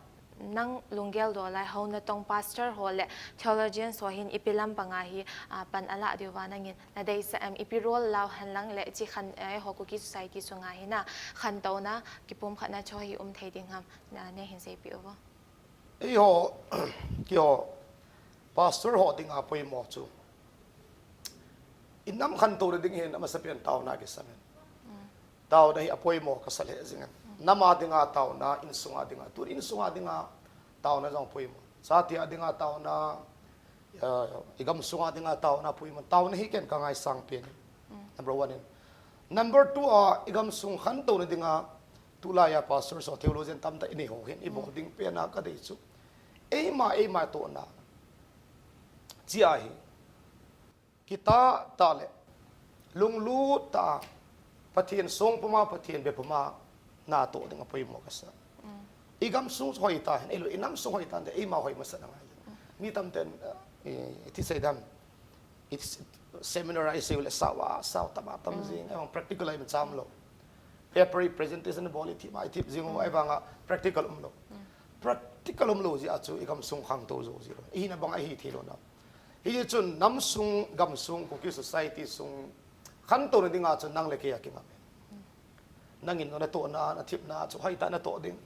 nang lunggel do lai ho na tong pastor ho le theologian so hin ipi lampanga hi, uh, pan ala diu va nangin na deisa em ipi role lau hen lang le chi khan, eh, ho Kuki society sunga hi na khantouna, kipumkhatna cho hi um thei ding ham na ne hin sei pi uvo. Eiho, kiho, pastor ho dinga poimo chu. Inam khantou ding hin amasa pen tauna kisamen. Tauna hi apoimo kasa le jing. Nama dinga tauna, insunga dinga. Tu insunga dinga tauna jong poimo. Sati a dinga tauna, uh, igam sunga dinga tauna poimo. Tauna hi ken ka ngai sang pen. Number one in. Number two a igam sung khantou na dinga tulaiya pastor so theologian tamta ini ho hin ibol ding pena ka dei chu. Eima, eima tona. Chi a hi. Kita ta le. Lunglut ta. Pathen song puma, Pathen be puma. Na to ding apoimo kasa. Igam sung hoi ta hin, elo inam sung hoi ta hin, eima hoi masa na ngai. Mi tamten, uh, i, iti sei dam. It's seminar a isei le sawa, saw tama tam jing, evang practical a iman cham lo. Paper presentation bol ithip ma ithip jing, evanga practical um lo. Practical um lo ji a chu igam sung khangtou jo ji lo. Ihina bang ahi thei lo na. Hichun nam sung, gam sung, Kuki society sung, khantou na dinga chu nang le kei a kingam. Nangin natohna, nathipna, chu hoitah natoh ding.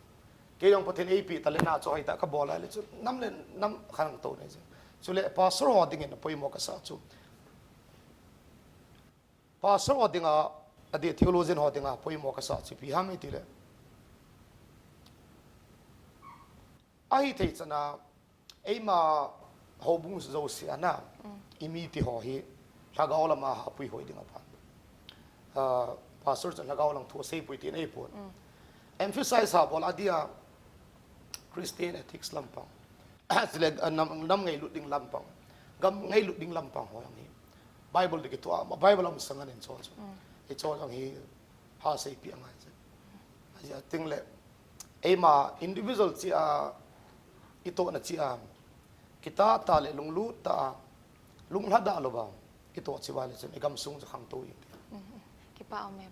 Kei jong Pathen eipi talent a chu hoitah kabol a le chu nam le nam khangtou nei chu. Chule pastor ho dingin apoimo kasa chu. Pastor ho dinga, adeh theologian ho dinga apoimo kasa chu ipi ham itile. Ahithei chana, eima houbung jouse a na, imi ti ho hi, lhagao lama hapui hoi ding apan. Ah, pastor chun lhagao lang thu aseipui ti nei pon. Emphasize ha bol a dia Christian ethics lampang. Chule, ah, nam, nam ngailut ding lampang. Gam ngailut ding lampang ho jong hi. Bible diki tua, Bible am sangan in cho cho. Hi cho jong hi ha seipi angai che. Aji ating le, eima individual chi a, itohna chi a, kita ta le lunglut ta a, lunglhada lo ba, itoh chi va le chun, igam sung chu khangtou in. Kipa um em.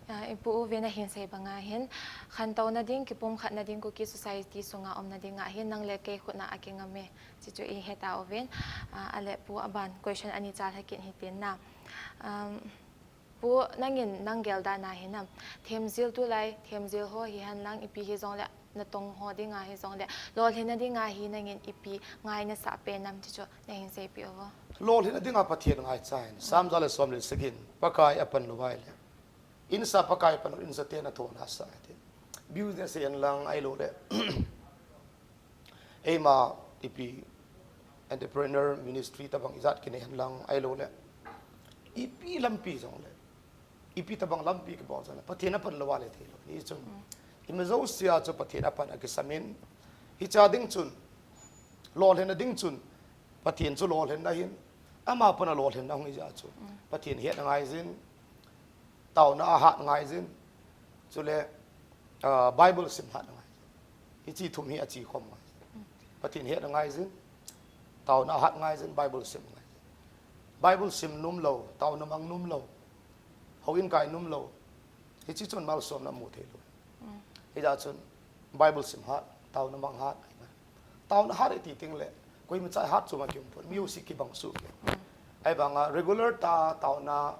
Ah, ipu u vena hin sei banga hin, khantouna ding, kipumkhatna ding, Kuki society sunga umna dinga hin, nang le kei khutna akingam e, chi chu iheta uvin, ah, ale pu aban question ani cha lhakin hitin na. Um, Pu, nangin nang geldan a hinam, themjil tulai, themjil ho hi henlang ipi hijongle, natong ho dinga hijongle, lolhinna dinga hi nangin ipi ngaina sah penam ti chu nahin seipeh uvo. Lolhinna dinga Pathen ngaicha in, Psalm ja le som le sagi in, Pakai apan lou vai le. Insa Pakai pan lou, insa te nathoh nasa te. Business henlang ahilouleh. Eima ipi entrepreneur ministry tabang ijat kinei henlang ahilouleh. Ipi lampi jongle. Ipi tabang lampi kibol jongle. Pathen apan lou a le theilou. Hichun. Ima jousea chu Pathen apan akisam in. Hicha ding chun. Lolhinna ding chun. Pathen chu lolhinna ahin. Ama puna lolhinna hung ija chu. Pathen hetna ngaijin, taona ahat ngaijin, chule, ah, Bible sim hat ngaijin. Hiche thum hi achi khom ngaijin. Pathen hetna ngaijin, taona ahat ngaijin, Bible sim ngaijin. Bible sim nom lou, taona mang nom lou, houin kai nom lou, hiche chun malsomna mu thei lou. Hijeh chun Bible sim hat, taona mang hat. Taona hat iti teng le, koima cha hat chu ma kium pon, music kibang su. Ahivanga regular ta taona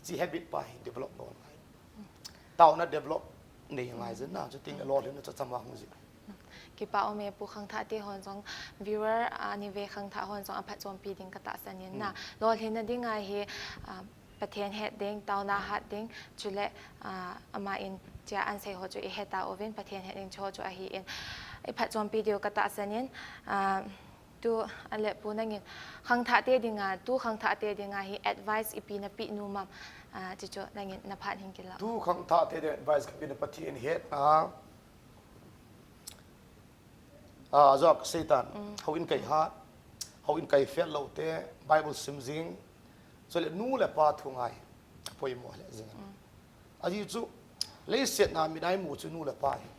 chi habit pa hi develop bol ngai. Taona develop nei ngaijin na, chuteng le lolhinna chu chama hung jin. Kipa um e Pu. Khangthah te hon jong, viewer, ah, ni ve khangthah hon jong aphatchompi ding katahsan in na. Lolhinna dinga hi, ah, Pathen het ding, taona hat ding, chule, ah, ama in chia ahin sei ho chu ihet tauvin, Pathen het ding chu ho chu ahin, iphatchompi diu katahsan in, ah, tu ale Pu nangin, khangthah te dinga, tu khangthah te dinga hi advice ipi napeh nom am, ah, chuchu nangin naphat hin kilah. Tu khangthah te dinga advice kapeh na Pathen hetna, ah, ajo kaseitan, houin kai hat, houin kai fel lou te, Bible sim jing, chule nu le pa thu ngai, apoimo le jing. Ajeh chu, leiset a mi naimu chu nu le pa hi.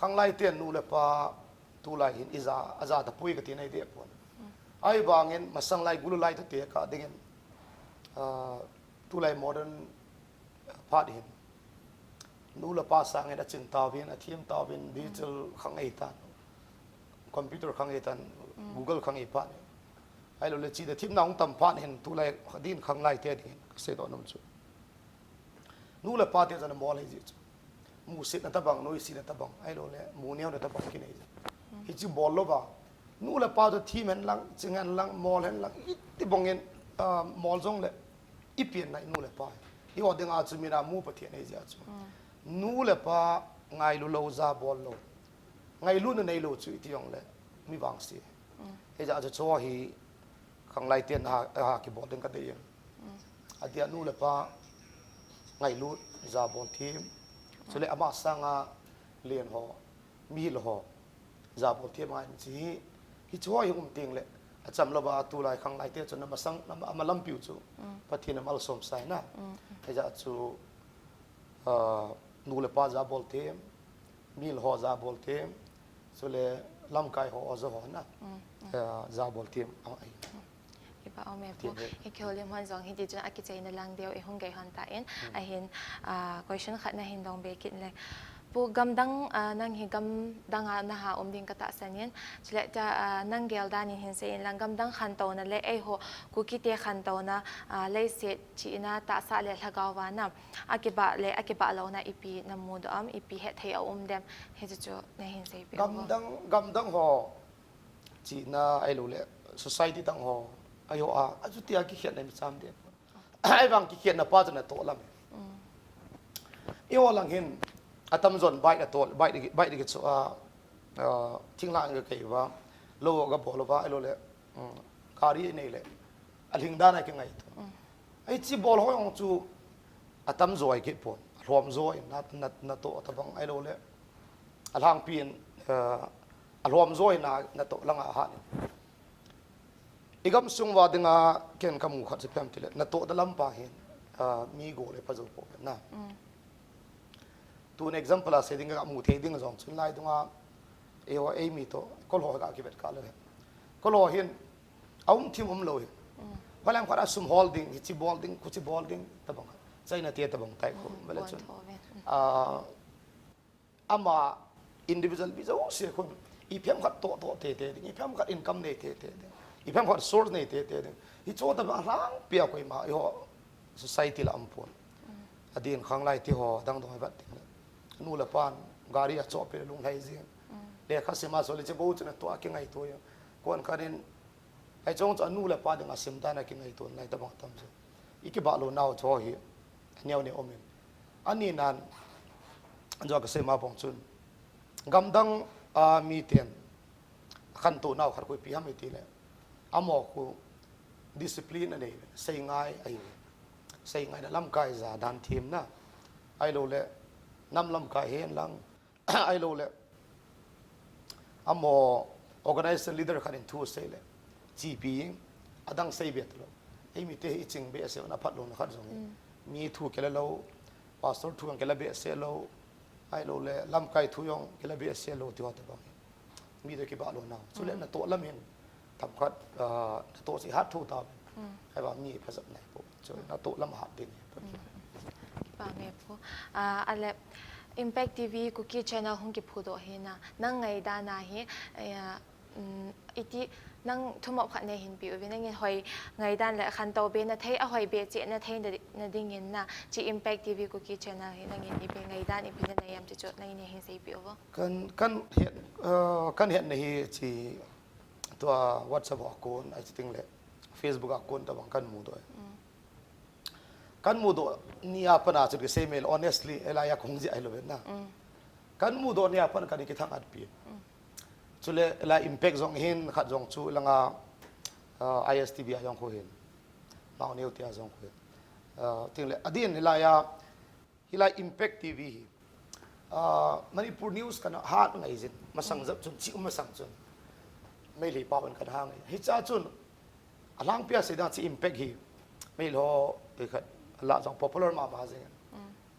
Khanglai ten nu le pa, tulai hin ija, aja tapoi kati nai deh pon. Ahivangin, masang lai gulu lai thate kah dingin, ah, tulai modern phat hin. Nu le pa sangin achin tauvin, athem tauvin, digital khang eitan, computer khang eitan, Google khang eipan. Ahilou le chida themna hung tam phat hin, tulai din khanglai te dingin, kasei doh nom chu. Nu le pa te jana mol hei ji chu. Musetna tabang, noisetna tabang, ahilou le, mu neona tabang kinei ji. Hichu bol louva. Nu le pa chu them hen lang, ching hen lang, mol hen lang, iti bangin, ah, mol jong le, ipi na nu le pa. Iho dinga chu mina mu Pathen eija chu. Nu le pa ngailu lou ja bol lou. Ngailutna neilou chu iti jong le, mi vangse. Hijeh chu chu hi khanglai ten ha, ha kibol ding kadei in. Adia nu le pa ngailut ja bol them. Chule ama sanga len ho, mihil ho, ja bol them ngai chi hi, hichu hi um teng le, acham louva tulai khanglai te chu na masang, na ma, ama lampiu chu. Pathen in amalsom sai na. Hijeh chu, ah, nu le pa ja bol them, mihil ho ja bol them, chule lamkai ho, oja ho na. Ah, ja bol them, ah, ahi. Kipa um e Pu. Hi kihoulim hon jong hiti chun akichaina lang deu ihung gei hon tan, ahin, ah, question khat nahin dong be kit le. Pu, gamdang, ah, nang hi gamdang a naha um ding katahsan in, chule ta, ah, nang gel dan in hin sei in lang, gamdang khantouna le eiho Kuki te khantouna, ah, leiset chihna tahsa le lhagao vana, akibah le akibah louna ipi namu doh am, ipi hetthei aum dem, hichu chu nahin seipeh. Gamdang, gamdang ho chihna ahilou le, society dang ho, eiho a, achuti a kikhetna mi cham de. Ahivang kikhetna pa chu natoh lam. Eiho lang hin, atamjon bike atoh, bike, bike kichoh a, ah, thinglhang kakei uva, lou kabol uva, ahilou le, um, gari nei le, alhing dan a kingaito. Hiche bol ho jong chu, atamjo ahi kit pon, alhomjo in, na, na, natoh tabang ahilou le, alhangpi in, ah, alhomjo in na, natoh lang a hat in. Igamsung uva dinga ken kamu khat chu ipi ham tile, natoh da lam pa hin, ah, mi go le pha jou pouvin na. Tun example a sei ding kamu thei ding jong chun lai dunga, eiho eimi toh, kol ho kakivet kah le. Kol ho hin, aum thim umlou hin. Hoilam khat a sum hol ding, hiche bol ding, khuche bol ding, tabang. China te tabang tai khu, vele chun. Ah, ama individual mi jouse khun, iphem khat toh toh teitei ding, iphem khat income nei teitei ding, iphem khat source nei teitei ding. Hichu tabang lhangpi a koima, eiho society la um pon. Adin khanglai te ho, dang dong vet ding le. Nu le pan, gari achoh peh le lunglhai jing. Lekha sim a so le che bou chun atoh a kingaito jeng. Kon khan in, Hiche jong chu anu le apa dinga simdan a kingaito nalai tabang atam chu. Ikibah lou nau chu hi, aneo neo um in. Ani nan, ajo kasei ma bang chun. Gamdang a miten, akhantou nau khat khu ipi ham iti le. Amaho khu discipline anei, seingai ahi. Seingaina lamkai ja dan themna. Ahilou le, nam lamkai hen lang. Ahilou le, amaho organization leader khat in thu asei le, chepi, adang sei be talou. Ei mite hi i ching behseh un, aphat louna khat jong hi. Mi thu kila lou, pastor thu jong kila behseh lou, ahilou le lamkai thu jong kila behseh lou ti ho tabang hi. Mi toh kibah lou nau. Chule natoh lam hin themkhat, ah, natoh chu hat thou tauve. Ahivang mi phajep nai pou. Chu natoh lam hat ding hi. Kipa me pu. Ah, ale Impact T V Kuki channel hung kiphudoh hi na. Nang ngaidan a hi, eh, um, iti nang thumop khat nei hin pe uvin, nangin hoi ngaidan le khantou be na thei, ahoi be cheh na thei na, na dingin na, hiche Impact T V Kuki channel hi nangin ipi ngaidan ipi na nei em ti chu nangin nei hin seipeh uvo. Kan, kan het, uh, kan hetna hi hiche tua WhatsApp a kon, ahi chuteng le Facebook a kon tabang kan mudoh e. Kan mudoh ni a pat a chu kisei mel, honestly, hilai a kahung jeh ahilou ve na. Kan mudoh ni a pat kan kithang-at pi. Chule hilai Impact jong hin khat jong chu langa, ah, I S T V a jong khu hin. Mao Neo te a jong khu hin. Ah, chuteng le, adin hilai a, hilai Impact T V hi. Ah, Manipur News kana hat ngai jin. Masang jep chun, chi um masang chun. Meitei pao in kana ha ngai. Hiche a chun, alhangpi a seiding a hiche Impact hi. Meitei ho, eh, khat, alah jong popular mama jeng in.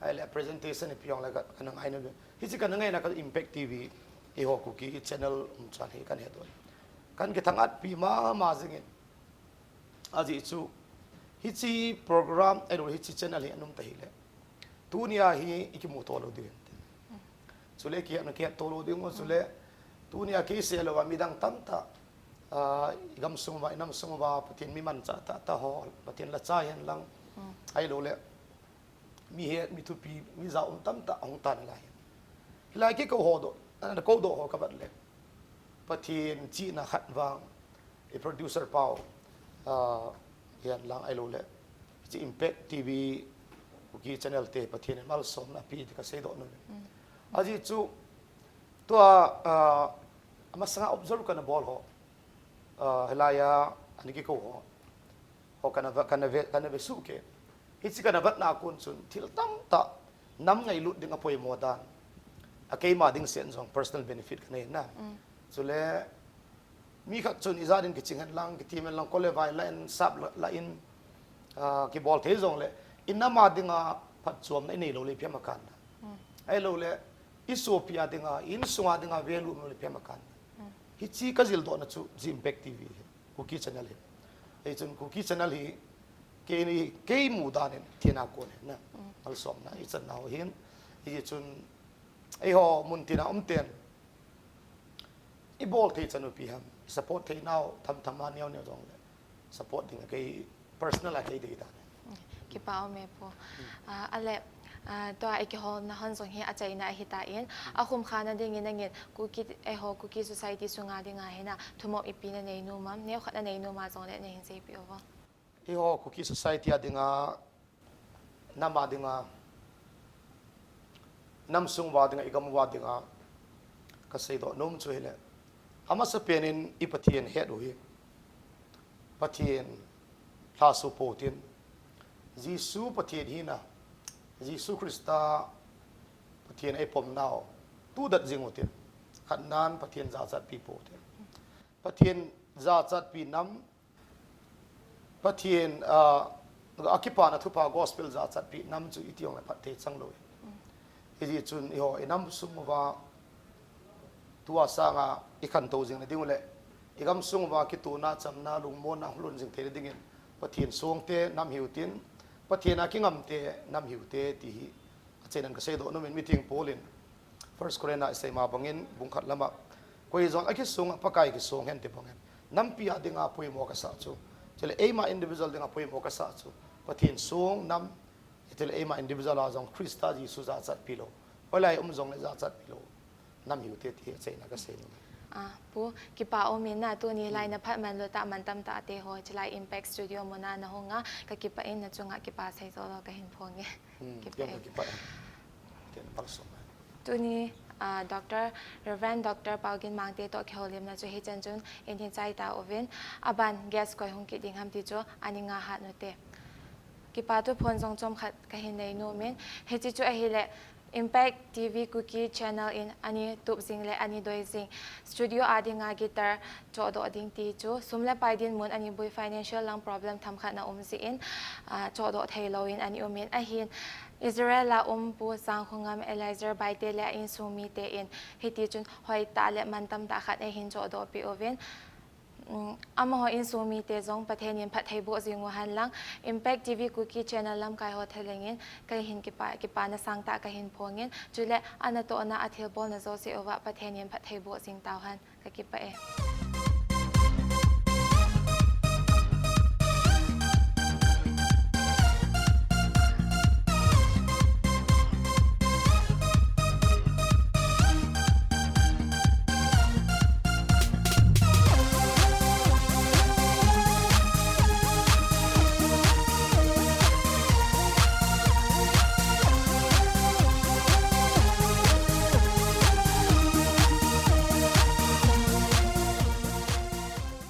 Ahile presentation ipi jong le khat, kana ngai na. Hiche kana ngai na khat Impact T V, eiho Kuki channel um chan hi kana hedoh. Kan kithang-at pi mama jeng in. Ajeh chu, hiche program, ahilou hiche channel hi ana um ta hile. Tunia hi i kimu to lou diu hin tin. Chule kihetna kihet to lou diu, chule tunia kei seh lou a midang tamtah, ah, i gamsung uva, i namsung uva, Pathen mi manchah tahtah ho, Pathen lhacha hen lang, ahilou le, mi het, mi thupi, mi jao um tamtah ahung tan lai. Hilai kikou ho doh, ana koudoh ho kavet le. Pathen chihna khat vang, i producer pau, ah, hihen lang ahilou le. Hiche Impact T V, Kuki channel te Pathen in malsomna ape ti kaseidoh nom e. Ajeh chu, tua, ah, amasanga observe kana bol ho. Ah, hilai a, ana kikou ho. Ho kana ve, kana ve, kana ve suh kei. Hiche kana vetna a kon chun thil tamtah nam ngailut ding a poimo dan. A keima ding seh jong personal benefit kanei na. Chule mi khat chun ijat in kiching hen lang, kitim hen lang, kol le vai la in, sap la, la in, ah, kibol thei jong le, i nam a dinga phatchomna i nei lou le ipi ham akan na. Ahilou le, i sopi a dinga, i insung a dinga value um lou le ipi ham akan na. Hiche kajildoh na chu, hiche Impact T V hi. Kuki channel hi. Hichun Kuki channel hi, keini, kei mudan in, thina kon hi na. Malsomna, i chan nau hin. Hichun, eiho mun tina um ten. I bol thei chan u ipi ham. I support thei nau, tham tham a neo neo jong le. Support ding a kei personal a kei dei dan. Kipa um e pu. Ah, ale, ah, tua i kiholna hon jong hi achaina ahitan. Akhum khana dingin nangin Kuki, eiho Kuki society sunga dinga hi na thumop ipi na nei nom am, neokhat na nei nom a jong le nei hin seipeh uvo. Eiho Kuki society a dinga, nam a dinga, namsung uva dinga, i gam uva dinga, kaseidoh nom chu hile. Amasapen in i Pathen het u hi. Pathen lhaso pou tin. Jesu Pathen hina. Jesu Christa Pathen eipom nau. Tudet jing u tin. Khatnan Pathen jachatpi pou tin. Pathen jachatpi nam Pathen, ah, akipana thupha gospel jachatpi nam chu iti jong le phatthei chang lou. Hijeh chun eiho i namsung uva tua sanga i khantou jing na ding u le i gamsung uva kitohna, chamna, lungmonna hung lhun jing thei na dingin Pathen songte nam hiu tin, Pathen a kingamte nam hiu te ti hi Achaina in kaseidoh nom in, meeting Paul in First Corinth a isei ma bangin bung khat lama, koi jong akisong a Pakai kisong hen ti bangin, nampi a dinga poimo kasah chu, chule eima individual dinga poimo kasah chu, Pathen song nam, chule eima individual a jong Christa Jesu jachatpi lou, hoilai um jong le jachatpi lou nam hiu te ti hi achaina kasei nom. Ah, pu, kipa um in na, tuni lai na phat man lou tah, man tamtah te ho, chulai Impact Studio muna na hung a, kakipah in, na chunga kipa seijo lou kahin phong e. Hmm, kipa jong e. Kakipah e. Ten pal song. Tuni, ah, Doctor, Reverend Doctor Paugin Mangte toh kihoulimna chu hichan chun in hin chai tauvin, aban guest koi hung kit ding ham ti chu, ani nga hat nute. Kipa thuphon jong chomkhat kahin nei nom in, hiche chu ahile, Impact T V Kuki channel in ani tup jing le ani doi jing studio a dinga guitar chohdoh ding ti chu sum le pai dinmun ani bui financial lang problem themkhat na um jeh in, ah, chohdoh thei lou in ani um in ahin Israel a um Pu Sangkhongam Eliezer Baite le a insung mite in hiti chun hoi tah le man tam tah khat eihin chohdoh peh uvin. Um, amaho insung mite jong Pathen in phattheiboh jing u hen lang, Impact T V Kuki channel lamkai ho thalheng in kahin kipa, kipana sangtah kahin phong in, chule anatohna athilbolna jouse uva Pathen in phattheiboh jing tauhen, kakipah e.